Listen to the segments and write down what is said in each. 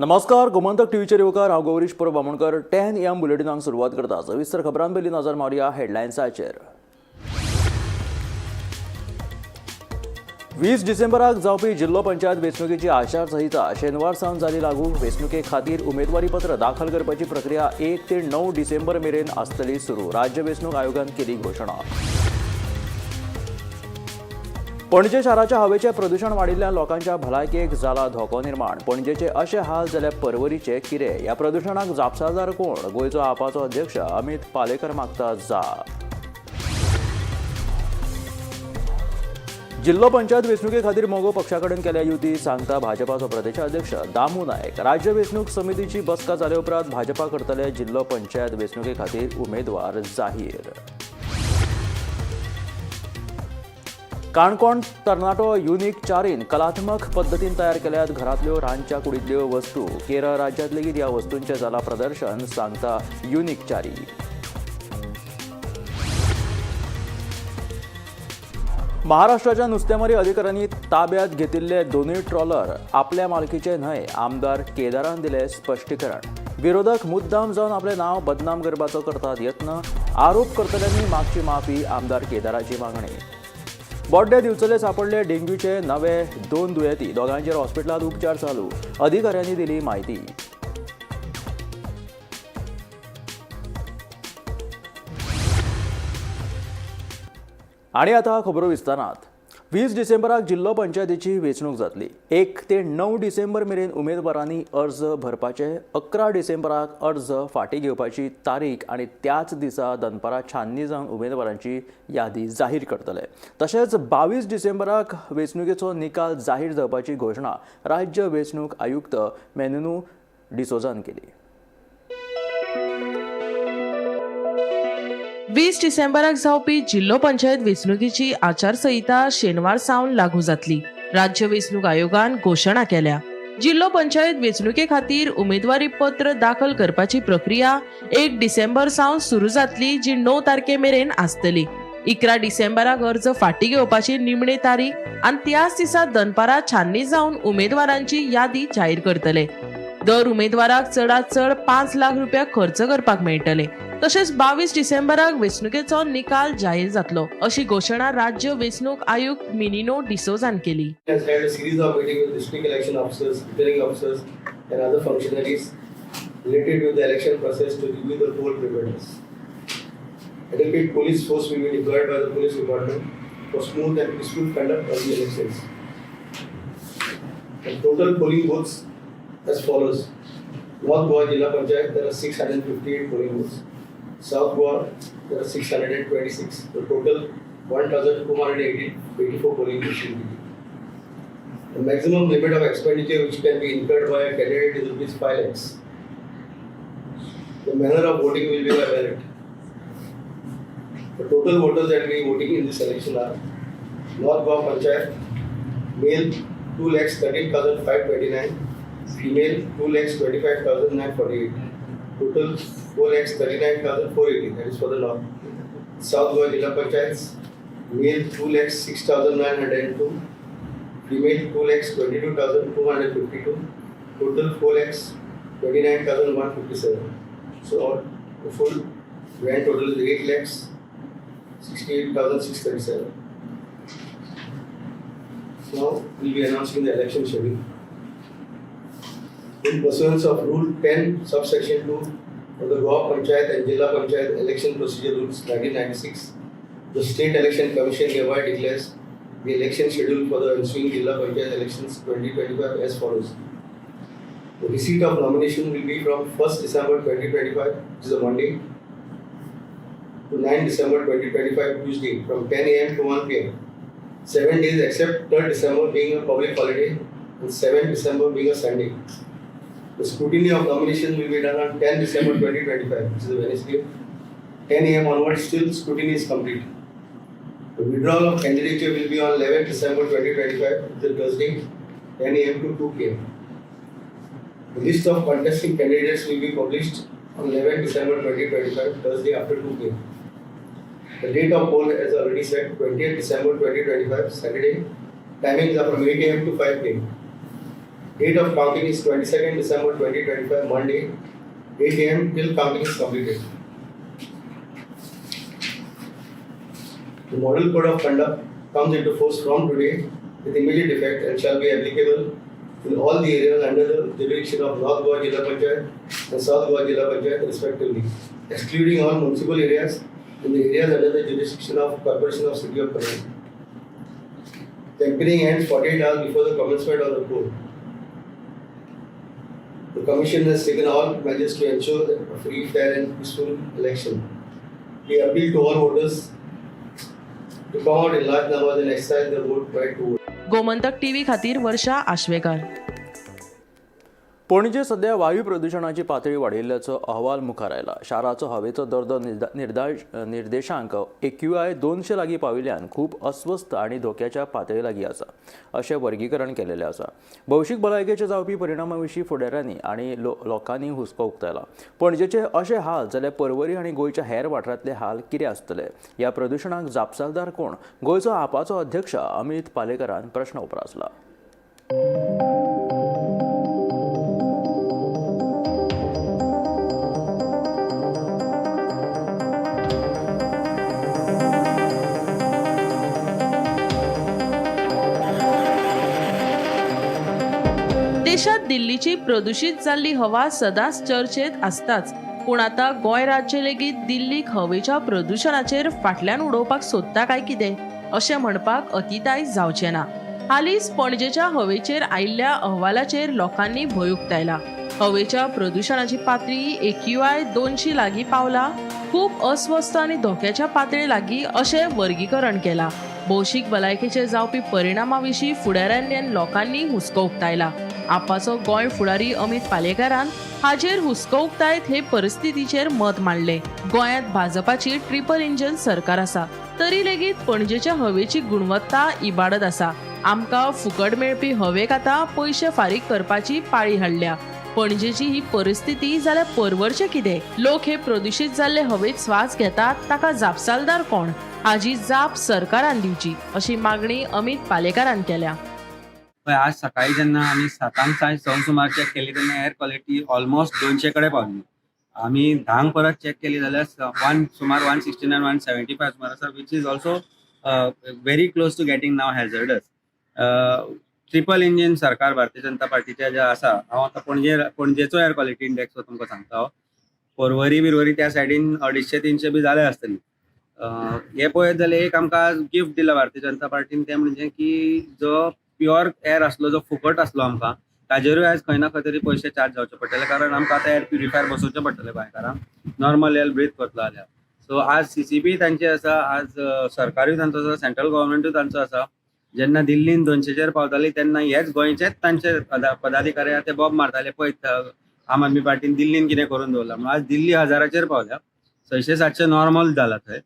नमस्कार, गोमंतक टीव्हीचेर येवकार. हांव गौरीश परब बामणकर. 10 एम बुलेटिनाक सुरवात करता. सविस्तर खबरां पयलीं नजर मारुया हेडलायन्साचेर. 20 डिसेंबराक जावपी जिल्लो पंचायत वेंचणुकेची आचारसंहिता शेनवार सावन जाली लागू. वेंचणुके खातीर उमेदवारी पत्र दाखल करपाची प्रक्रिया 1 ते 9 डिसेंबर मेरेन आसतली सुरू. राज्य वेंचणूक आयोगान केली घोशणा. पणजे शाराच्या हवेचें प्रदूशण वाडिल्ल्यान लोकांच्या भलायकेक जाला धोको निर्माण. पणजेचे अशे हाल जाल्यार परवरीचे कितें? ह्या प्रदूशणाक जापसालदार कोण? गोंयचो आपाचो अध्यक्ष अमित पालेकर मागता जाप. जिल्लो पंचायत वेंचणुके खातीर मगो पक्षा कडेन केल्या युती, सांगता भाजपाचो प्रदेशाध्यक्ष दामू नायक. राज्य वेंचणूक समितीची बसका जाले उपरांत भाजपा करतले जिल्लो पंचायत वेंचणुके खातीर उमेदवार जाहीर. काणकोण तरणाटो युनिक चारीन कलात्मक पद्दतीन तयार केल्यात घरांतल्यो, रांदच्या कुडींतल्यो वस्तू. केरळ राज्यांत लेगीत ह्या वस्तूंचें जालां प्रदर्शन, सांगता युनिक चारी. महाराष्ट्राच्या नुस्तेमारी अधिकाऱ्यांनी ताब्यात घेतिल्ले दोनूय ट्रॉलर आपल्या मालकीचे न्हय, आमदार केदारान दिलें स्पश्टीकरण. विरोधक मुद्दाम जावन आपलें नांव बदनाम करपाचो करतात यत्न, आरोप करतल्यांनी मागची माफी, आमदार केदाराची मागणी. बोड्डे दिवचले सापडले डेंग्यूचे नवे दोन दुयेंती. दोगांचेर हॉस्पिटलांत उपचार चालू, अधिकाऱ्यांनी दिली म्हायती. आणि आता खबरो विस्तारात. 20 डिसेंबराक जिल्लो पंचायतीची वेंचणूक जातली. 1 ते 9 डिसेंबर मेरेन उमेदवारांनी अर्ज भरपाचे. 11 डिसेंबराक अर्ज फाटीं घेवपाची तारीख आनी त्याच दिसा दनपारां छाननी जावन उमेदवारांची यादी जाहीर करतले. तशेंच 22 डिसेंबराक वेंचणुकेचो निकाल जाहीर जावपाची घोशणा राज्य वेंचणूक आयुक्त मेनू डिसोजान केली. 20 डिसेंबराक जावपी जिल्लो पंचायत वेंचणुकेची आचारसंहिता शेनवार सावन लागू जातली. राज्य वेंचणूक आयोगान घोशणा केल्या. जिल्लो पंचायत वेंचणुके खातीर उमेदवारी पत्र दाखल करपाची प्रक्रिया 1 डिसेंबर सावन सुरू जातली, जी 9 तारखे मेरेन आसतली. 11 डिसेंबराक अर्ज फाटीं घेवपाची निमणी तारीख आनी त्याच दिसा दनपारां छाननी जावन उमेदवारांची यादी जाहीर करतले. दर उमेदवाराक चडात चड 5 लाख रुपया खर्च करपाक मेळटले. तशेंच 22 डिसेंबराक वेंचणुकेचो निकाल जाहीर जातलो, अशी घोशणा राज्य वेंचणूक आयुक्त मिनिनो डिसोजान केली. Has held a series of meetings with district election officers, returning officers, and other functionaries related with the election process to review the poll preparedness. Adequate police force will be deployed by the police department for smooth and peaceful conduct of the elections. The total polling booths as follows. North Goa Jilla Panchayat, there are 658 polling booths. South Goa, there are 626. The total 1,284 polling booths will be. The maximum limit of expenditure which can be incurred by a candidate is rupees 5 lakhs. The manner of voting will be by ballot. The total voters that will be voting in this election are North Goa Panchayat, male 2,13,529, female 2,25,948. Total 4,39,480, that is for the North. South Goa Jilla Panchayats, male 2,06,902, female 2,22,252, total 4,29,157. So all the full grand total is 8,68,637. Now we'll be announcing the election schedule. In pursuance of Rule 10, subsection 2 of the Goa Panchayat and Jilla Panchayat Election Procedure Rules 1996, the State Election Commission hereby declares the election schedule for the ensuing Jilla Panchayat elections 2025 as follows. The receipt of nomination will be from 1st December 2025, which is a Monday, to 9 December 2025, Tuesday, from 10 a.m. to 1 p.m. 7 days except 3rd December being a public holiday and 7 December being a Sunday. The scrutiny of nomination will be done on 10 December 2025, which is a Wednesday, 10 a.m. onwards till scrutiny is complete. The withdrawal of candidature will be on 11 December 2025, which is a Thursday, 10 a.m. to 2 p.m. The list of contesting candidates will be published on 11 December 2025, Thursday after 2 p.m. The date of poll, as already said, 20th December 2025, Saturday. Timings are from 8 a.m. to 5 p.m. Date of counting is 22nd December 2025, Monday, 8 a.m. till counting is completed. The model code of conduct comes into force from today with immediate effect and shall be applicable in all the areas under the jurisdiction of North Goa Jilla Panchayat and South Goa Jilla Panchayat respectively, excluding all municipal areas and the areas under the jurisdiction of Corporation of City of Panaji. Campaigning ends 48 hours before the commencement of the poll. The Commission has taken all measures to ensure a free, fair, and peaceful election. We appeal to all voters to come out in large numbers and exercise their vote right to vote. Gomantak TV खातीर वर्षा आश्वेकर. पणजे सध्या वायू प्रदुशणाची पातळी वाडिल्ल्याचो अहवाल मुखार आयला. शाराचो हवेचो दर्जो निर्देशांक AQI 200 लागीं पाविल्ल्यान खूब अस्वस्थ आनी धोक्याच्या पातळी लागीं आसा अशें वर्गीकरण केलेलें आसा. भौशीक भलायकेचे जावपी परिणामा विशीं फुडाऱ्यांनी आनी लोकांनी हुस्को उक्तायला. पणजेचे अशे हाल जाल्यार पर्वरी आनी गोंयच्या हेर वाठारांतले हाल कितें आसतले? ह्या प्रदुशणाक जापसालदार कोण? गोंयचो आपाचो अध्यक्ष अमित पालेकरान प्रश्न उप्रासला. देशात दिल्लीची प्रदूषित जाल्ली हवा सदांच चर्चेत आसताच, पूण आतां गोंय राज्य लेगीत दिल्लीक हवेच्या प्रदुशणाचेर फाटल्यान उडोवपाक सोदता काय कितें अशें म्हणपाक अतिताय जावचें ना. हालींच पणजेच्या हवेचेर आयिल्ल्या अहवालाचेर लोकांनी भंय उक्तायला. हवेच्या प्रदुशणाची पातळी AQI 200 लागीं पावला, खूब अस्वस्थ आनी धोक्याच्या पातळे लागीं अशें वर्गीकरण केलां. भौशीक भलायकेचेर जावपी परिणामा विशीं फुडाऱ्यांनी आनी लोकांनी हुस्को उक्तायला. आपाचो गोंय फुडारी अमित पालेकारान हाजेर हुस्को उक्तायत हे परिस्थितीचेर मत मांडलें. गोंयांत भाजपाची ट्रिपल इंजन सरकार आसा, तरी लेगीत पणजेच्या हवेची गुणवत्ता इबाडत आसा. आमकां फुकट मेळपी हवेक आतां पयशे फारीक करपाची पाळी हाडल्या. पणजेची ही परिस्थिती जाल्यार परवरचें कितें? लोक हे प्रदुशीत जाल्ले हवेत स्वास घेतात, ताका जापसालदार कोण? हाजी जाप सरकारान दिवची अशी मागणी अमित पालेकारान केल्या. पळय, आज सकाळी जेन्ना आमी 7 साडे 7 सुमार चॅक केली तेन्ना एअर क्वॉलिटी ऑलमोस्ट 200 कडेन पावली. आमी 10 परत चॅक केली जाल्यार सुमार 169 175 सुमार आसा, which is also very close to getting now hazardous. Triple engine सरकार भारतीय जनता पार्टीचे जे आसा, हांव आतां पणजेचो एअर क्वॉलिटी इंडेक्स हो तुमकां सांगता. हांव पर्वरी बिरवरी त्या सायडीन 250-300 बी जाले आसतली. हे पळयत जाल्यार एक आमकां गिफ्ट दिला भारतीय जनता पार्टीन, तें म्हणजे की जो प्युअर एअर आसलो, जो फुकट आसलो आमकां, ताजेरूय आयज खंय ना खंय तरी पयशे चार्ज जावचे पडटले, कारण आमकां आतां एअर प्युरिफायर बसोवचे पडटले गोंयकारांक नॉर्मल एअर ब्रीथ करतलो जाल्यार. सो आज CCB तांचे आसा, आज सरकारूय तांचो आसा, सेंट्रल गव्हर्मेंटूय तांचो आसा. जेन्ना दिल्लीन 200चेर पावताली तेन्ना हेच गोंयचेच तांचे पदाधिकारी ते बोब मारताले, पळय आम आदमी पार्टीन दिल्लीन कितें करून दवरलां म्हणून. आज दिल्ली 1000चेर पावल्या, 600-700 नॉर्मल जाला थंय,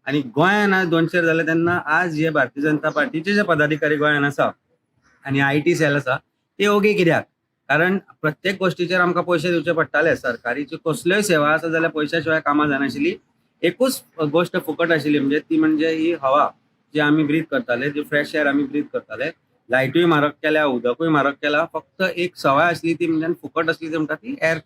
आनी गोंयान आज 200 जाले तेन्ना आज हे भारतीय जनता पार्टीचे जे पदाधिकारी गोंयान आसा आनी IT sell आसा ते ओगी कित्याक? कारण प्रत्येक गोश्टीचेर आमकां पयशे दिवचे पडटाले. सरकारी कसल्योय सेवा आसा जाल्यार पयशा शिवाय कामां जायनाशिल्ली. एकूच गोश्ट फुकट आशिल्ली, म्हणजे ती म्हणजे ही हवा जी आमी ब्रीथ करताले, जी फ्रेश एअर आमी ब्रीथ करताले. लायटूय म्हारग केल्या, उदकूय म्हारग केला, फक्त एक सवाय आसली ती म्हणजे फुकट आसली ती म्हणटा ती air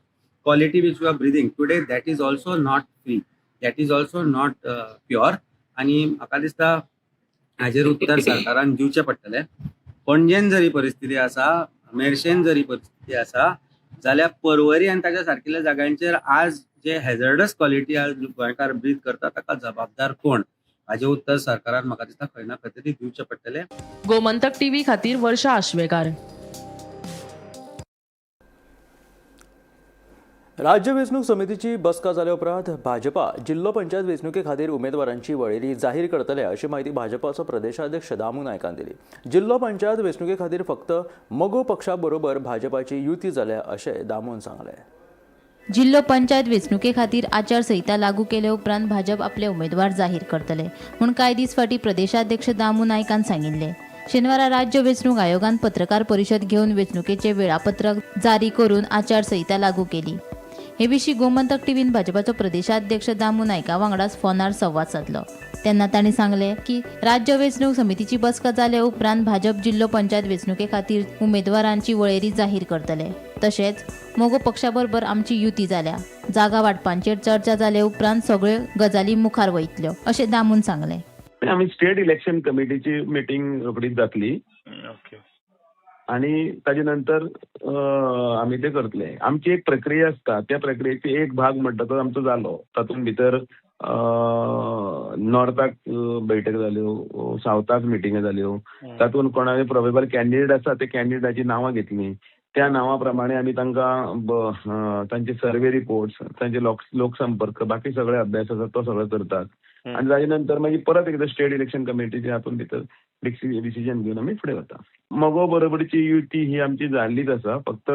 quality which you are breathing today, that is also not free, that is also not pure. आनी म्हाका दिसता हाजेर उत्तर सरकारान दिवचें पडटलें. पणजेन जरी परिस्थिती आसा, मेरशेन जरी परिस्थिती आसा, जाल्यार पर्वरी आनी ताच्या सारकिल्ल्या जाग्यांचेर आज जे हॅझर्डस क्वॉलिटी आज गोंयकार ब्रीथ करता ताका जबाबदार कोण? हाजें उत्तर सरकारान म्हाका दिसता खंय ना खंय तरी दिवचें पडटलें. गोमंतक टीव्ही खातीर वर्षा आश्वेकार. राज्य वेंचणूक समितीची बसका जाल्या उपरांत भाजपा जिल्लो पंचायत वेंचणुके खातीर उमेदवारांची वळेरी जाहीर करतले अशी म्हायती भाजपाचो प्रदेशाध्यक्ष दामू नायकान दिली. जिल्लो पंचायत वेंचणुके खातीर फक्त मगो पक्षा बरोबर भाजपाची युती जाल्या अशें दामून सांगलें. जिल्लो पंचायत वेंचणुके खातीर आचारसंहिता लागू केले उपरांत भाजप आपले उमेदवार जाहीर करतले म्हूण कांय दीस फाटीं प्रदेशाध्यक्ष दामू नायकान सांगिल्लें. शेनवारा राज्य वेंचणूक आयोगान पत्रकार परिशद घेवन वेंचणुकेचें वेळापत्रक जारी करून आचारसंहिता लागू केली. हे विशीं गोमंतक टीव्हीन भाजपाचो प्रदेशाध्यक्ष दामू नायका वांगडाच फोनार संवाद सादलो. तेन्ना तांणी सांगलें की राज्य वेंचणूक समितीची बसका जाले उपरांत भाजप जिल्लो पंचायत वेंचणुके खातीर उमेदवारांची वळेरी जाहीर करतले. तशेंच मगो पक्षा बरोबर आमची युती जाल्या, जागा वांटपांचेर चर्चा जाले उपरांत सगळ्यो गजाली मुखार वयतल्यो अशें दामून सांगलें. आमी स्टेट इलेक्शन कमिटीची मिटींग रोखडीच जातली आनी ताजे नंतर आमी ते करतले. आमची एक प्रक्रिया आसता, त्या प्रक्रियेची एक भाग म्हणटा तो आमचो जालो. तातूंत भितर नॉर्थाक बैठक जाल्यो, सावथाक मिटिंग्यो जाल्यो, तातूंत कोणाले प्रोबेबल कॅन्डिडेट आसा ते कॅन्डिडेटाची नांवां घेतलीं. त्या नांवा प्रमाणे आमी तांकां तांचे सर्वे रिपोर्ट्स, तांचे लोकसंपर्क, बाकी सगळे अभ्यास आसा तो सगळो करतात. आनी ताजे नंतर मागीर परत एकदां स्टेट इलेक्शन कमिटीचे हातून भितर डिसिजन घेवन आमी फुडें वता. मगो बरोबरची युती ही आमची जाल्लीच आसा, फक्त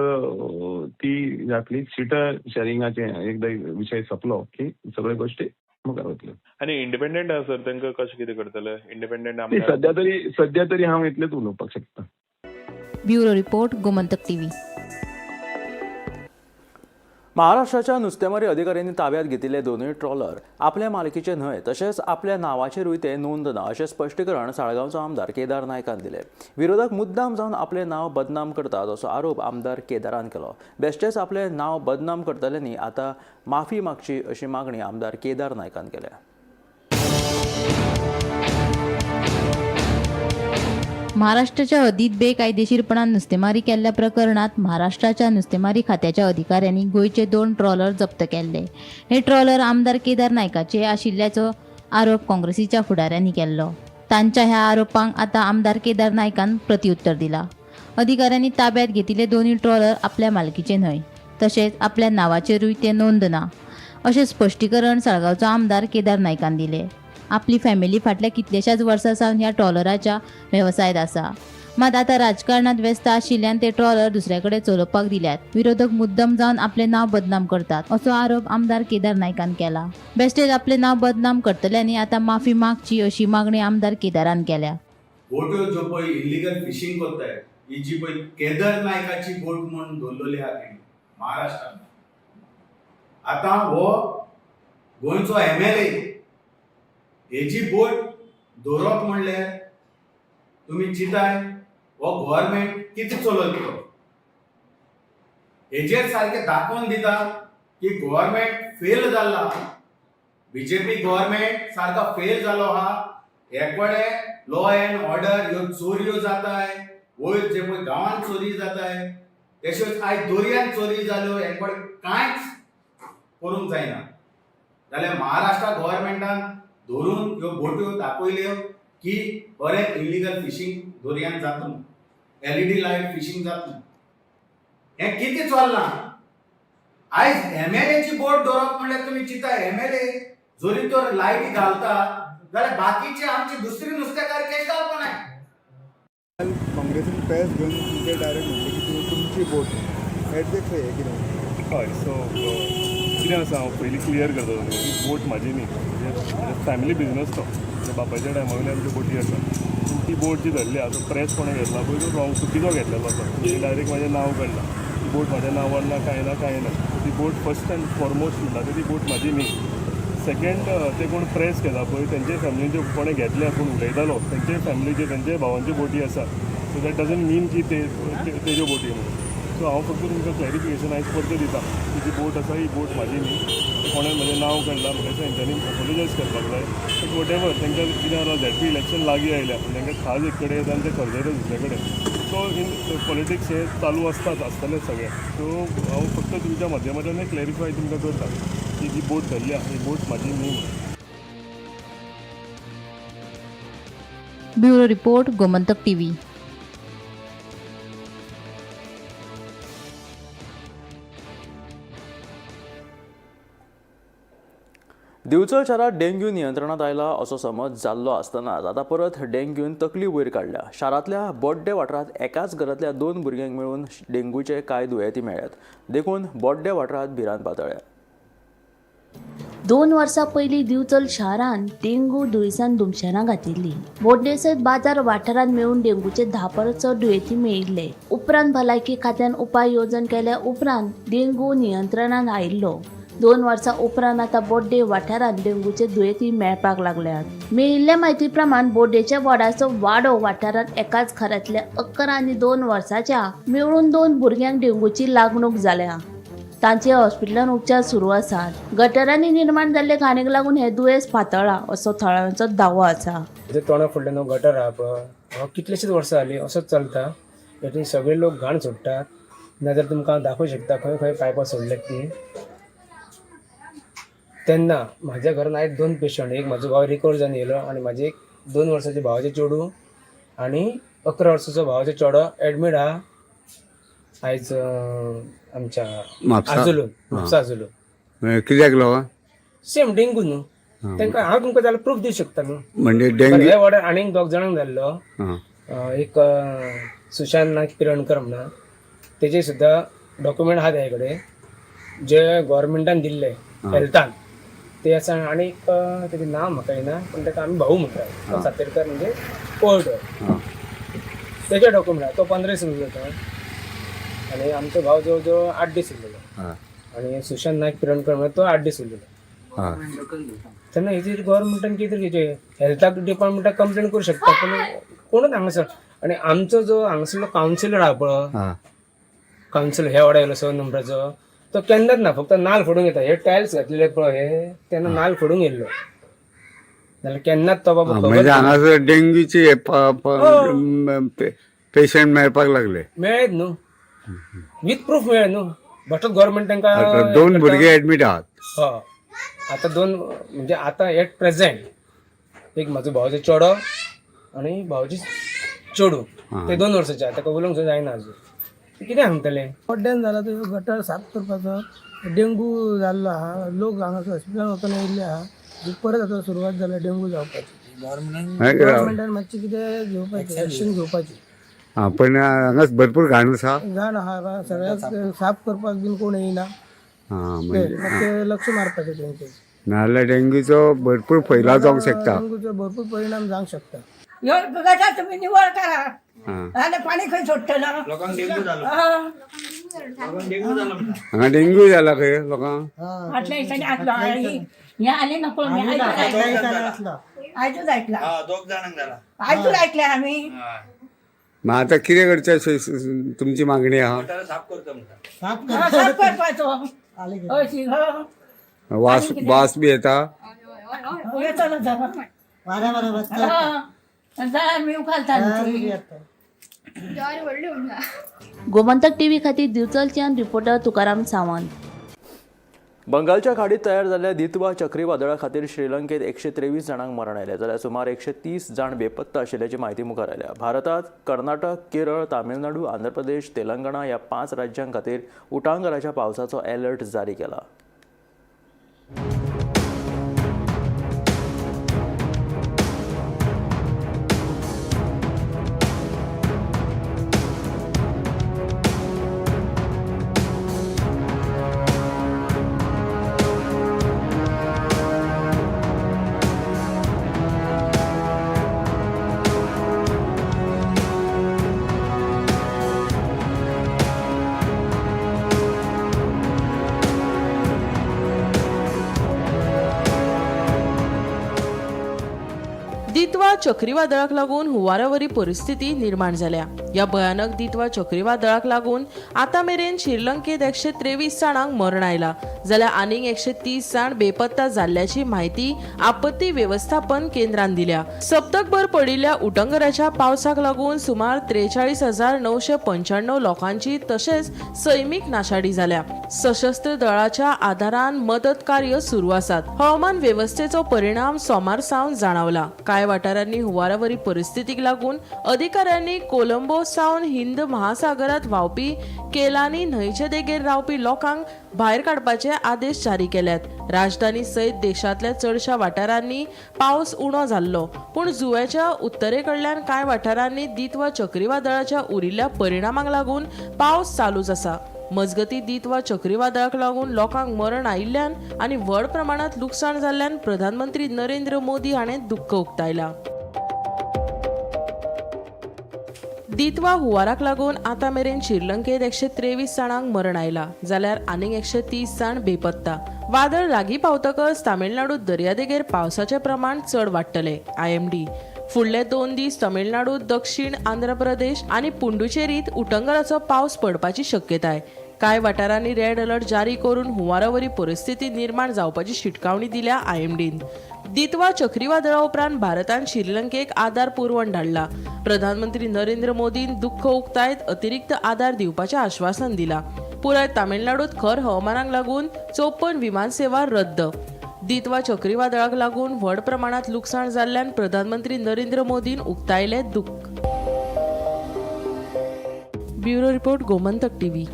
ती जातली सिटां शॅरिंगाचे एकदां विशय सोंपलो की सगळ्यो गोश्टी मुखार वतल्यो. आनी इंडिपेंडंट आसा सर, तांकां कशें कितें करतले इंडिपेंडंट? सद्या तरी हांव इतलेंच उलोवपाक शकता. Bureau report, Gomantak TV. महाराष्ट्राच्या नुस्तेमारी अधिकाऱ्यांनी ताब्यात घेतिल्ले दोनूय ट्रॉलर आपल्या मालकीचे न्हय, तशेंच आपल्या नांवाचेरूय ते नोंद ना अशें स्पश्टीकरण साळगांवचो आमदार केदार नायकान दिलें. विरोधक मुद्दाम जावन आपलें नांव बदनाम करतात असो आरोप आमदार केदारान केलो. बेश्टेच आपलें नांव बदनाम करतल्यांनी आतां माफी मागची अशी मागणी आमदार केदार नायकान केल्या. महाराष्ट्राच्या हद्दीत बेकायदेशीरपणान नुस्तेमारी केल्ल्या प्रकरणात महाराष्ट्राच्या नुस्तेमारी खात्याच्या अधिकाऱ्यांनी गोंयचे 2 ट्रॉलर जप्त केल्ले. हे ट्रॉलर आमदार केदार नायकाचे आशिल्ल्याचो आरोप काँग्रेसीच्या फुडाऱ्यांनी केल्लो. तांच्या ह्या आरोपांक आतां आमदार केदार नायकान प्रतिउत्तर दिला. अधिकाऱ्यांनी ताब्यात घेतिल्ले दोनूय ट्रॉलर आपल्या मालकीचे न्हय, तशेंच आपल्या नांवाचेरूय ते नोंद ना अशें स्पश्टीकरण साळगांवचो आमदार केदार नायकान दिलें. आपली फॅमिली फाटल्या कितल्याशाच वर्सां सावन ह्या ट्रॉलराच्या वेवसायांत आसा, मात आतां राजकारणांत व्यस्त आशिल्ल्यान ते ट्रॉलर दुसऱ्या कडेन चलोवपाक दिल्यात. विरोधक मुद्दम जावन आपलें नांव बदनाम करतात असो आरोप आमदार केदार नायकान केला. बेश्टेच आपलें नांव बदनाम करतल्यांनी आतां माफी मागची अशी मागणी आमदार केदारान केल्या. बोट्यो ज्यो पळय इल्लिगल फिशींग करताय ही जी पळय केदार नायकाची बोट म्हूण दवरलेली आहा तेणी महाराष्ट्रान. आतां हो गोंयचो एमएलए हेजी बोट दवरप म्हणल्यार तुमी चिंताय हो गव्हर्मेंट कितें चलयतलो. हेजेर सारकें दाखोवन दिता की गव्हर्मेंट फेल जाल्ला, बीजेपी गव्हर्मेंट सारको फेल जालो आहा. हे कडेन लॉ एंड ऑर्डर ह्यो चोरयो जाताय, वयर जे पळय गांवांत चोरी जाताय, तश्योच आयज दर्यांत चोरी जाल्यो, हे कडेन कांयच करूंक जायना. जाल्यार महाराष्ट्र गव्हर्मेंटान धरून ह्यो बोट्यो दाखयल्यो की बरें इलिगल फिशींग दर्यांत जाता, एलईडी लायट फिशींग जाता. हें कितें चल्लां आयज एमएलएची बोट दवरप म्हणल्यार तुमी चिंता, एमएलए जरी तर लायटी घालता जाल्यार बाकीचे आमचे दुसरी नुस्तेकार केश घालपा नाय. काँग्रेसीन प्रेस घेवन तुमचे डायरेक्ट म्हणलें की तुमची बोट हें तें खंय हें कितें? हय, सो कितें आसा हांव पयलीं क्लियर करता तुमकां की बोट म्हाजी न्ही, म्हणजे फॅमिली बिजनस तो, म्हणजे बापायच्या टायमा वयल्यान आमच्यो बोटी आसा. ती बोट जी धरली आसा तो प्रेस कोणें घेतला पळय तो रॉंग चुकीचो घेतलेलो आसा. म्हणजे डायरेक्ट म्हाजें नांव काडलां, ती बोट म्हाज्या नांवार ना, कांय ना, कांय ना. ती बोट फर्स्ट अँड फॉरमोस्ट म्हणटा ती बोट म्हाजी न्ही. सेकंड, ते कोण प्रेस केला पळय तेंचे फॅमिलीन जे कोणें घेतले कोण उलयतालो तेंचे फॅमिलीचे तेंचे भावांच्यो बोटी आसा. सो that doesn't मीन की ते तेज्यो बोटी म्हणून. सो हांव फक्त तुमकां क्लॅरिफिकेशन आयज परतें दिता की जी बोट आसा ही बोट म्हाजी न्ही. कोणें म्हजें नांव काडलां म्हाका दिसता हेंच्यांनी एपोलोजायज करपाक जाय. बट what ever, तांकां कितें जाला झेडपी इलेक्शन लागीं आयल्या, तांकां खाज एक कडेन येता आनी ते खर्जयता दुसरे कडेन. सो इन पॉलिटिक्स हे चालू आसताच, आसतलेच सगळें. सो हांव फक्त तुमच्या माध्यमांतल्यान क्लॅरिफाय तुमकां करता की जी बोट धरल्या ही बोट म्हाजी न्ही म्हणून. Bureau report, Gomantak TV. Divchal शारांत डेंग्यू नियंत्रणात आयला असो समज जाल्लो आसतनाच आतां परत डेंग्यून तकली वयर काडल्या. शारांतल्या बोड्डे वाठारांत एकाच घरांतल्या 2 भुरग्यांक मेळून डेंग्यूचे कांय दुयेंती मेळ्ळ्यात, देखून बोड्डे वाठारांत भिरांत पातळ्ळ्या. 2 वर्सां पयलीं दिवचल शारांत डेंगू दुयेंसान धुमशेणां घातिल्ली. बोड्डे सयत बाजार वाठारांत मेळून डेंगूचे 10 परस चड दुयेंती मेळिल्ले. उपरांत भलायकी खात्यान उपाय येवजण केल्या उपरांत डेंगू नियंत्रणांत आयिल्लो. 2 वर्सां उपरांत आतां बोड्डे वाठारांत डेंगूचे दुयेंती मेळपाक लागल्यात. मेळिल्ल्या म्हायती प्रमाण बोड्डेच्या वडाचो वाडो वाठारांत एकाच घरांतल्या 11 आनी 2 वर्सांच्या मेळून 2 भुरग्यांक डेंगूची लागणूक जाल्या. तांचे हॉस्पिटलांत उपचार सुरू आसात. गटरांनी निर्माण जाल्ले घाणीक लागून हे दुयेंस पातळ्ळां असो थळाव्यांचो दावो आसा. तोंडा फुडल्यान न्हू गटर आहा पळय, कितलेशीच वर्सां जाली असोच चलता. हेतून सगळे लोक घाण सोडटात. नाजाल्यार तुमकां हांव दाखोवंक शकता खंय खंय पायपां सोडल्यात ती. तेन्ना म्हाज्या घरान आयज 2 पेशंट, एक म्हाजो भाव रिकवर जावन येयलो आनी म्हाजे एक 2 वर्सांचे भावाचें चेडूं आनी 11 वर्साचो भावाचो चेडो एडमीट आहा आयज आमच्या आजुलून, म्हापसा आजुलून. कित्याक लागून? सेम डेंगू न्हू. तांकां हांव तुमकां जाल्यार प्रूफ दिवंक शकता न्हू. म्हणजे डेंग्यू हे वॉर्डार आनीक 2 जाणांक जाल्लो, एक सुशांत नायक पिरणकर म्हणा, तेजे सुद्दां डॉक्युमेंट आहा तेजे कडेन जे गोवोरमेंटान दिल्ले हेल्थान ते आसा. आनी एक तेजें नांव म्हाका येना पूण ताका आमी भाऊ म्हणटा, सातेरकर म्हणजे ओल्ड, तेजे डॉक्युमेंट आहा. तो 15 दीस उरलो तो आनी आमचो भाव जवळ जवळ 8 दीस उरलेलो आनी सुशांत नायक पिरणकर म्हणल्यार तो 8 दीस उरलेलो. तेन्ना हेजेर गोवोरमेंटान कितें तरी घेवचें, हेल्थाक डिपार्टमेंटाक कंप्लेन करूं शकता पूण कोणूच हांगासर. आनी आमचो जो हांगासरलो कावन्सिलर आहा पळय, कावन्सिलर ह्या वाड्या वयलो 6 नंबराचो, तो केन्नाच ना, फक्त नाल फोडूंक येता. हे टायल्स घातलेले पळय हे, तेन्ना नाल फोडूंक येयल्लो, नाल्यार केन्नाच तो बाबा. म्हणजे हांगासर डेंग्यूचे पेशंट मेळपाक लागले. मेळ्ळेत न्हू, विथ प्रूफ मेळ्ळे न्हू. भटच गोवोरमेंट तांकां 2 भुरगे एडमीट आहात. हय, आतां 2 म्हणजे आतां एट प्रेझेंट एक म्हाजो भावाचो चेडो आनी भावाची चेडूं, ते 2 वर्साचे, ताका उलोवंक सुद्दां जायना अजून. कितें सांगतले? बोड्ड्यान जाला तो गटर साफ करपाचो, डेंगू जाल्लो आहा, लोक हांगासर हॉस्पिटलान वचून येयल्ले आहा. परत आतां सुरवात जाल्या डेंगू जावपाची. गव्हर्मेंटान मातशें कितें घेवपाचें, एक्शन घेवपाची. पण हांगा भरपूर घाण आसा. घाण आहा सगळ्याक, साफ करपाक बीन कोण येयना, मातशें लक्ष मारपाचें तेंचेर. नाजाल्यार डेंग्यूचो भरपूर फैलाव जावंक शकता. डेंगूचो भरपूर परिणाम जावंक शकता. गटर तुमी निवळ करा, नाजाल्यार पाणी खंय सोडटलो? लोकांक डेंगू जालो. हांगा डेंग्यू जाला खंय लोकांक. फाटल्या दिसांनी आसलो, हें आनी नको. आयजूच आयकला, 2 जाणांक जाला, आयजूच आयकलें आमी. मग आतां कितें करचें तुमची मागणी आहा? साफ करता म्हणटा, साफ करपाचो. वास वास बी येता. येतलो गोमंतक टीव्ही खातीर दिवचलच्यान रिपोर्टर तुकाराम सावंत. बंगालच्या खाडीत तयार जाल्ल्या दितवा चक्रीवादळा खातीर श्रीलंकेत 123 जाणांक मरण आयलें जाल्यार सुमार 130 जाण बेपत्ता आशिल्ल्याची म्हायती मुखार आयल्या. भारतांत कर्नाटक, केरळ, तामिळनाडू, आंध्र प्रदेश, तेलंगणा ह्या 5 राज्यां खातीर उटांगराच्या पावसाचो अलर्ट जारी केला. दितवा चक्रीवादळाक लागून हुंवारावरी परिस्थिती निर्माण जाल्या. ह्या भयानक दितवा चक्रीवादळाक लागून आतां मेरेन श्रीलंकेत 123 जाणांक मरण आयलां जाल्यार आनीक 130 जाण बेपत्ता जाल्ल्याची म्हायती आपत्ती वेवस्थापन केंद्रान दिल्या. सप्तकभर पडिल्ल्या उटंगराच्या पावसाक लागून सुमार 43,995 लोकांची तशेंच सैमीक नाशाडी जाल्या. सशस्त्र दळाच्या आदारान मदत कार्य सुरू आसात. हवामान वेवस्थेचो परिणाम सोमार सावन जाणवला. कांय वाठारांनी हुंवारावरी परिस्थितीक लागून अधिकाऱ्यांनी कोलंबो सावन हिंद महासागरात व्हांवपी केलानी न्हंयचे देगेर रावपी लोकांक भायर काडपाचे आदेश जारी केल्यात. राजधानी सयत देशांतल्या चडशा वाठारांनी पावस उणो जाल्लो, पूण जुंव्याच्या उत्तरेकडल्यान कांय वाठारांनी दितवा चक्रीवादळाच्या उरिल्ल्या परिणामाक लागून पावस चालूच आसा. मजगती दितवा चक्रीवादळाक लागून लोकांक मरण आयिल्ल्यान आनी व्हड प्रमाणांत लुकसाण जाल्ल्यान प्रधानमंत्री नरेंद्र मोदी हाणें दुख्ख उक्तायलां. दितवा हुंवाराक लागून आतां मेरेन श्रीलंकेत 123 जाणांक मरण आयलां जाल्यार आनीक 130 जाण बेपत्ता. वादळ लागीं पावतकच तामिळनाडूत दर्यादेगेर पावसाचें प्रमाण चड वाडटलें. आयएमडी फुडले 2 दीस तमिळनाडू, दक्षिण आंध्र प्रदेश आनी पुडुचेरीत उटंगराचो पावस पडपाची शक्यताय. कांय वाठारांनी रेड अलर्ट जारी करून हुंवारावरी परिस्थिती निर्माण जावपाची शिटकावणी दिल्या आयएमडीन. दितवा चक्रीवादळा उपरांत भारतान श्रीलंकेक आदार पुरवण धाडला. प्रधानमंत्री नरेंद्र मोदीन दुख्ख उक्तायत अतिरिक्त आदार दिवपाचें आश्वासन दिलां. पुराय तामिळनाडूत खर हवामानाक लागून 54 विमानसेवा रद्द. दितवा चक्रीवादळाक लागून व्हड प्रमाणात लुकसाण जाल्ल्यान प्रधानमंत्री नरेंद्र मोदीन उक्तायले दुख्ख. Bureau report, Gomantak TV.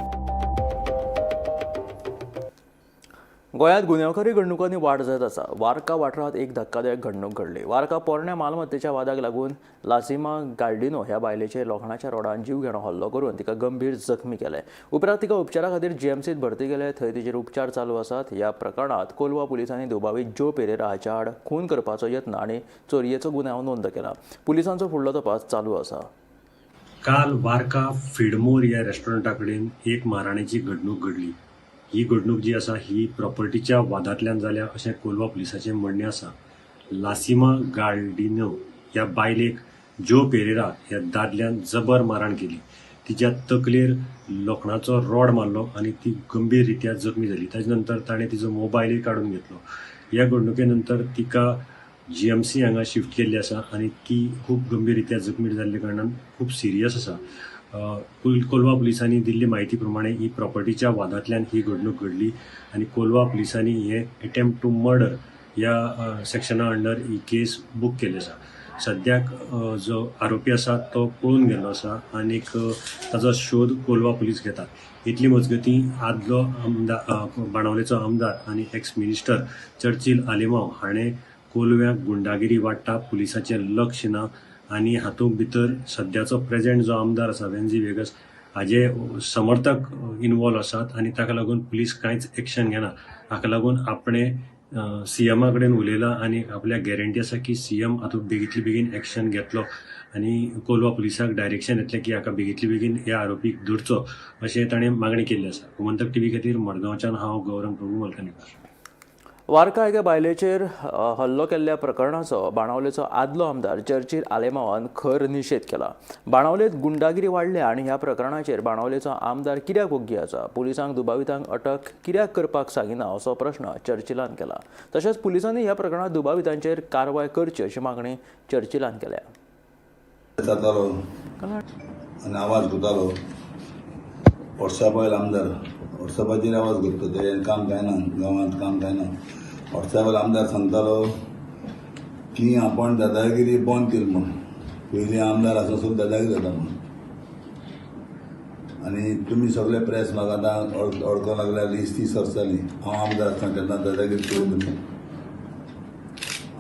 गोंयांत गुन्यांवकारी घडणुकांनी वाड जायत आसा. वार्का वाठारांत एक धक्कादायक घडणूक घडली. वार्का पोरण्या मालमत्तेच्या वादाक लागून लासिमा गार्डिनो ह्या बायलेचेर लोखणाच्या रोडान जीवघेणो हल्लो करून तिका गंभीर जखमी केलें. उपरांत तिका उपचारा खातीर जीएमसीत भरती केले. थंय तिचेर उपचार चालू आसात. ह्या प्रकरणांत कोलवा पुलिसांनी दुबावीत ज्यो पेरेरा हाच्या आड खून करपाचो यत्न आनी चोरयेचो गुन्यांव नोंद केला. पुलिसांचो फुडलो तपास चालू आसा. काल वार्का फिडमोर ह्या रेस्टॉरंटा कडेन एक माराणेची घडणूक घडली. ही घडणूक जी आसा ही प्रॉपर्टीच्या वादांतल्यान जाल्या अशें कोलवा पुलिसाचें म्हणणें आसा. लासिमा गार्डिनो ह्या बायलेक ज्यो पेरेरा ह्या दादल्यान जबर माराण केली. तिच्या तकलेर लोखणाचो रॉड मारलो आनी ती गंभीर रित्या जखमी जाली. ताजे नंतर ताणें तिजो मोबायलय काडून घेतलो. ह्या घडणुके नंतर तिका जीएमसी हांगा शिफ्ट केल्ली आसा आनी ती खूब गंभीर रित्या जखमी जाल्ल्या कारणान खूब सिरियस आसा. कोलवा पुलिसांनी दिल्ली म्हायती प्रमाणे ही प्रॉपर्टीच्या वादांतल्यान ही घडणूक घडली आनी कोलवा पुलिसांनी हे एटेम्प्ट टू मर्डर ह्या सेक्शना अंडर ही केस बूक केल्ली आसा. सद्याक जो आरोपी आसा तो पळून गेल्लो आसा आनीक ताजो शोध कोलवा पुलीस घेतात. इतली मजगतीं आदलो आमदार, बाणावलेचो आमदार आनी एक्स मिनिस्टर चर्चिल आलेमांव हाणें कोलव्याक गुंडागिरी वाडटा, पुलिसाचें लक्ष ना आनी हातूंत भितर सद्याचो प्रेजेंट जो आमदार आसा वेन्झी वेगस हाजे समर्थक इनवॉल्व आसात आनी ताका लागून पुलीस कांयच एक्शन घेना. हाका लागून आपणें सीएमा कडेन उलयलां आनी आपल्याक गॅरंटी आसा की सीएम हातूंत बेगींतले बेगीन एक्शन घेतलो आनी कोलवा पुलिसाक डायरेक्शन येतलें की हाका बेगींतले बेगीन ह्या आरोपीक धरचो अशें ताणें मागणी केल्ली आसा. गोमंतक टीव्ही खातीर मडगांवच्यान हांव गौरंग प्रभू मलकनीकर. वार्का एका बायलेचेर हल्लो केल्ल्या प्रकरणाचो बाणावलेचो आदलो आमदार चर्चिल आलेमांवान खर निशेध केला. बाणावलेंत गुंडागिरी वाडल्या आनी ह्या प्रकरणाचेर बाणावलेचो आमदार कित्याक ओग्गी आसा, पुलिसांक दुबावितांक अटक कित्याक करपाक सांगिना असो प्रश्न चर्चिलान केला. तशेंच पुलिसांनी ह्या प्रकरणांत दुबावितांचेर कारवाय करची अशी मागणी चर्चिलान केल्या. आवाज घेतालो व्हॉट्सॅपार आमदार व्हॉट्सॅपाचेर आवाज करता, ते काम जायना, गांवांत काम जायना. व्हॉट्सॅपार आमदार सांगतालो की आपण दादागिरी बंद केली म्हणून, पयलीं आमदार आसा दादागिरी जाता म्हणून. आनी तुमी सगळे प्रेस म्हाका आतां अडको लागल्या वीस 30 वर्सां जालीं हांव आमदार आसतना केन्ना दादागिरी चोयली तुमी?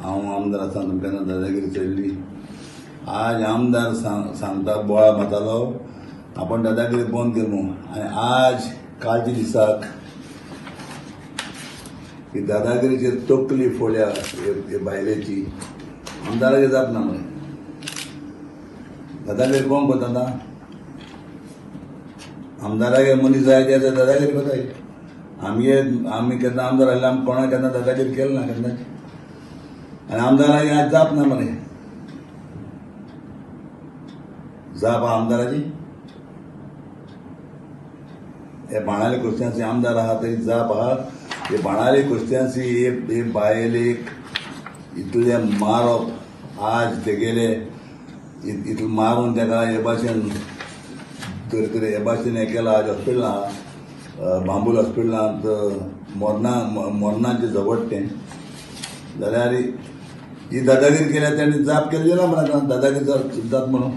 हांव आमदार आसतना तुमी केन्ना दादागिरी चोयल्ली? आज आमदार सांगता बोळा मारतालो आपण दादागिरी बंद केली म्हणून, आनी आज कालच्या दिसाक ही दादागिरीचेर तकली फोडल्या हे बायलेची. आमदाराचेर जाप ना मरे. दादागिरी कोण करता आतां? आमदारागेर मनीस जाय ते दादागिरी करताय. आमगेर आमी केन्ना आमदार आसले आमी कोणाक केन्ना दादागिरी केली ना केन्नाच. आनी आमदाराची आज जाप ना मरे. जाप आमदाराची हे बाणावले क्रिस्तियांची आमदार आहा तरी जाप आहा. हे बाणावले क्रिस्तियांची हे बायलेक इतले मारप आज तेगेले इतले मारून तेका हे भाशेन तर हे भाशेन हें केलां. आज हॉस्पिटलां बांबूल हॉस्पिटलांत मरना मरणाचें झगडटें तें जाल्यार ही दादागिरी केल्या तेणी जाप केली ना मरे आतां दादागिरी जात म्हणून.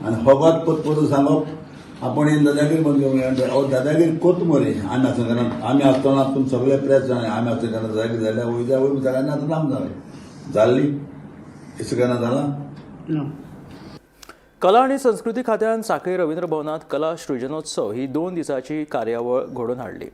आनी फकत परत सांगप आपण ही दादागिरी बंद करूं. अहो दादागिरी कोत मरे. आमी आसतना केन्ना आमी आसतना तुमी सगळे प्रेस जाणा आमी आसतना केन्ना दादागिरी जाल्या वयता वय सगळ्यांनी आतां लांब जालें जाल्ली अशें केन्ना जालां? कला आनी संस्कृती खात्यान साखळी रवींद्र भवनांत कला सृजनोत्सव ही 2 दिसांची कार्यावळ घडोवन हाडली.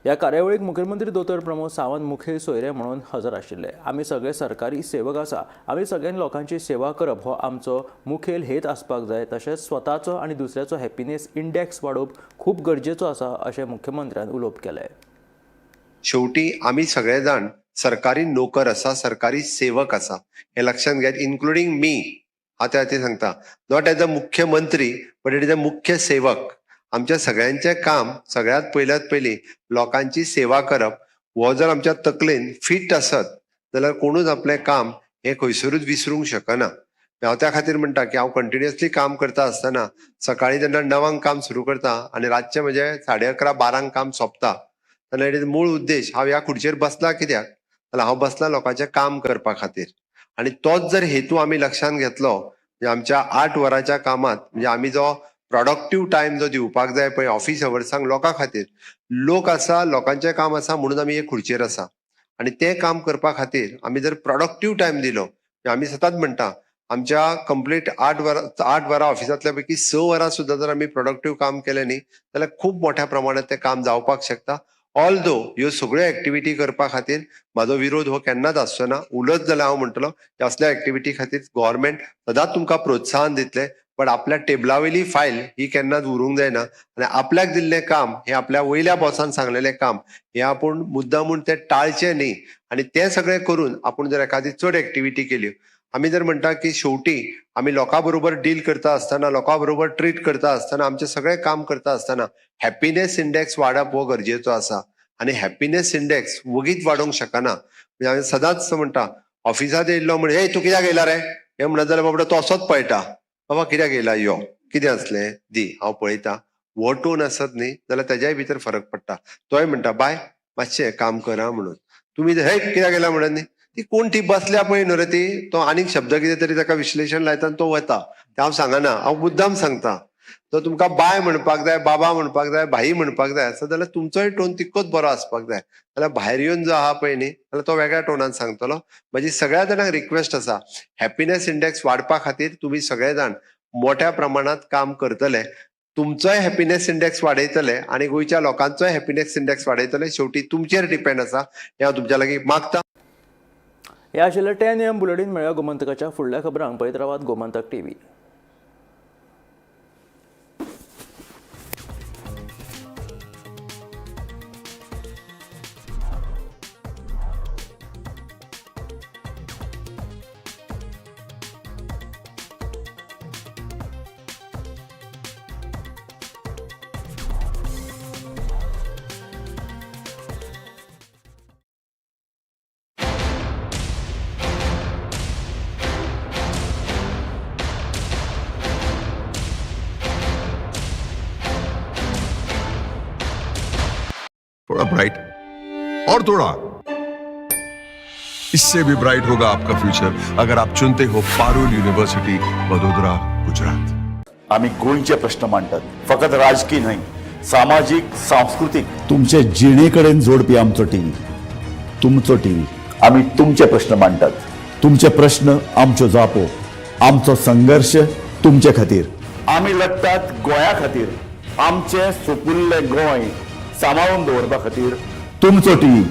ह्या कार्यावळीक मुखेलमंत्री दोतोर प्रमोद सावंत मुखेल सोयरे म्हणून हजर आशिल्ले. आमी सगळे सरकारी सेवक आसा, आमी सगळ्यांनी लोकांची सेवा करप हो आमचो मुखेल हेत आसपाक जाय. तशेंच स्वताचो आनी दुसऱ्याचो हॅपिनेस इंडेक्स वाडोवप खूब गरजेचो आसा अशें मुख्यमंत्र्यान उलोवप केलें. शेवटी आमी सगळे जाण सरकारी नोकर आसा, सरकारी सेवक आसा हें लक्षांत घेयात, इन्क्लुडींग मी. हांव त्या खातीर सांगता, not as a मुख्यमंत्री बट it is a मुख्य सेवक. आमच्या सगळ्यांचें काम सगळ्यांत पयल्यात पयलीं लोकांची सेवा करप. हो जर आमच्या तकलेन फिट आसत जाल्यार कोणूच आपलें काम हें खंयसरूच विसरूंक शकना. हांव त्या खातीर म्हणटा की हांव कंटिन्युअसली काम करता आसतना सकाळीं जेन्ना 9 काम सुरू करता आनी रातचें म्हजें 11:30 12 काम सोंपता तेन्ना it is मूळ उद्देश, हांव ह्या खुर्चेर बसला कित्याक जाल्यार हांव बसला लोकांचें काम करपा खातीर. आनी तोच जर हेतू आमी लक्षांत घेतलो म्हणजे आमच्या 8 वरांच्या कामांत म्हणजे आमी जो प्रोडक्टीव टायम जो दिवपाक जाय पळय ऑफिस अवर्सांक लोकां खातीर, लोक आसा, लोकांचें काम आसा म्हणून आमी हे खुर्चेर आसा आनी तें काम करपा खातीर आमी जर प्रोडक्टीव टायम दिलो, आमी सदांच म्हणटा आमच्या कंप्लीट 8 वरां ऑफिसांतल्या पैकी 6 वरां सुद्दां जर आमी प्रोडक्टीव काम केलें न्ही जाल्यार खूब मोठ्या प्रमाणात तें काम जावपाक शकता. ऑल दो ह्यो सगळ्यो एक्टिविटी करपा खातीर म्हाजो विरोध हो केन्नाच आसचो ना. उलट जाल्यार हांव म्हणटलो की असल्या एक्टिविटी खातीर गव्हर्मेंट सदांच तुमकां प्रोत्साहन दितलें, बट आपल्या टेबला वयली फायल ही केन्नाच उरूंक जायना आनी आपल्याक दिल्लें काम हें आपल्या वयल्या बॉसान सांगलेलें काम हें आपूण मुद्दामून तें टाळचें न्ही आनी तें सगळें करून आपूण जर एखादी चड एक्टिविटी केली, आमी जर म्हणटा की शेवटी आमी लोकां बरोबर डील करता आसतना, लोकां बरोबर ट्रीट करता आसतना, आमचें सगळें काम करता आसतना हॅपिनेस इंडेक्स वाडप हो गरजेचो आसा आनी हॅपिनेस इंडेक्स वगीत वाडोवंक शकना. म्हणजे आमी सदांच म्हणटा ऑफिसांत येयल्लो म्हण, हे तूं कित्याक येयला रे, हें म्हणत जाल्यार बाबडो तो असोच पळयता, बाबा कित्याक येयला, यो कितें आसलें दी हांव पळयता, हो टोन आसत न्ही जाल्यार तेज्याय भितर फरक पडटा. तोय म्हणटा बाय मातशें काम करा म्हणून, तुमी हे कित्याक येयला म्हणत न्ही, ती कोण ती बसल्या पळय न्हू रे ती, तो आनीक शब्द कितें तरी ताका विश्लेशण लायता आनी तो वता. तें हांव सांगना, हांव मुद्दाम सांगता. तो तुमकां बाय म्हणपाक जाय, बाबा म्हणपाक जाय, भाई म्हणपाक जाय आसत जाल्यार तुमचोय टोन तितकोच बरो आसपाक जाय. जाल्यार भायर येवन जो आहा पळय न्ही जाल्यार तो वेगळ्या टोनान सांगतलो. म्हजी सगळ्या जाणांक रिक्वेस्ट आसा, हॅपिनेस इंडेक्स वाडपा खातीर तुमी सगळे जाण मोठ्या प्रमाणात काम करतले, तुमचोय हॅपिनेस इंडेक्स वाडयतले आनी गोंयच्या लोकांचोय हॅपिनेस इंडेक्स वाडयतले. शेवटी तुमचेर डिपेंड आसा हें हांव तुमच्या लागीं मागता. हे आशिल्ले 10 AM bulletin. मेळ्ळ्या गोमंतकाच्या फुडल्या खबरांक पळयत रावात गोमंतक टीव्ही. थोड़ा ब्राइट और थोड़ा इससे भी ब्राइट होगा आपका फ्यूचर अगर आप चुनते हो पारुल यूनिवर्सिटी वडोदरा गुजरात. आमी गोंयचे प्रश्न मांडटात, फकत राजकी न्हय, सामाजीक, सांस्कृतीक, तुमचे जिणे कडेन जोडपी आमचो टीव्ही, तुमचो टीव्ही. आमी तुमचे प्रश्न मांडटात, तुमचे प्रश्न आमच्यो जापो, आमचो संघर्श तुमचे खातीर. आमी लडटात गोंया खातीर, आमचें सुपुल्लें गोंय सांबाळून दवरपा खातीर. तुमचो टीव्ही,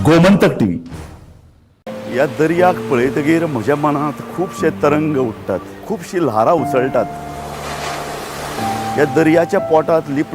गोमंतक टीव्ही. ह्या दर्याक पळयतगीर म्हज्या मनांत खुबशे तरंग उठ्ठात, खुबशीं ल्हारां उसळटात. ह्या दर्याच्या पोटांत लिपला